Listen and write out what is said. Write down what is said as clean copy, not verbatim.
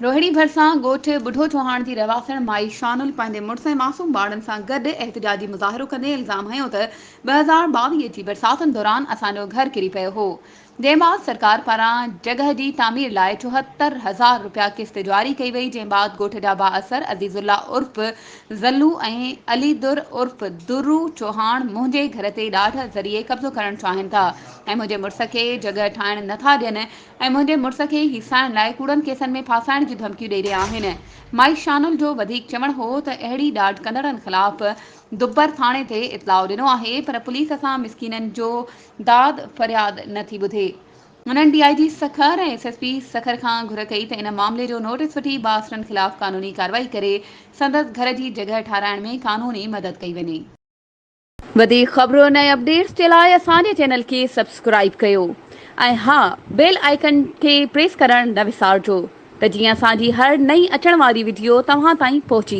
روهڙي ڀرسان ڳوٺ ٻڍو چوهاڻ جي رهواسڻ مائي شانل پنهنجي مڙس ۽ معصوم ٻارڙن سان گڏ احتجاجي مظاهرو ڪندي الزام هنيو ته 2022 جي برساتن دوران اسان جو گهر ڪري پيو هو جنهن بعد سرڪار پاران جڳهه جي تعمير لاء 74 هزار رپيا قسط جاري ڪئي وئي جنهن بعد ڳوٺ جا بااثر عزيز الله عرف زلو ۽ علي در عرف درو چوهاڻ منهنجي گهر تي ڏاڍ ذريعي قبضو ڪرڻ چاهين ٿا ۽ منهنجي مڙس کي جڳهه ٺاهڻ نٿا ڏين ۽ منهنجي مڙس کي هيسائڻ لاء ڪوڙن ڪيسن ۾ ڦاسائڻ جون ڌمڪيون ڏئي رهيا آهن. مائي شانل جو وڌيڪ چوڻ هو ته اهڙي ڏاڍ ڪندڙن خلاف دبر ٿاڻي تي اطلاع ڏنو آهي پر پوليس اسان مسڪينن جو داد فرياد نه ٿي ٻڌي. هنن D I G Sukkur ۽ S S P Sukkur کان گهر ڪئي ته ان معاملي جو نوٽيس وٺي بااثرن خلاف قانوني ڪارروائي ڪري سندس گهر جي جڳهه ٺاهرائڻ ۾ قانوني مدد ڪئي وڃي. وڌيڪ خبرن ۽ اپڊيٽس جي لاء اسان جي چينل کي سبسڪرائيب ڪيو ۽ ها بيل آئيڪن کي پريس ڪرڻ نه وسارجو ته جيئن اسان جي هر نئين اچڻ واري وڊيو توهان تائين پهچي.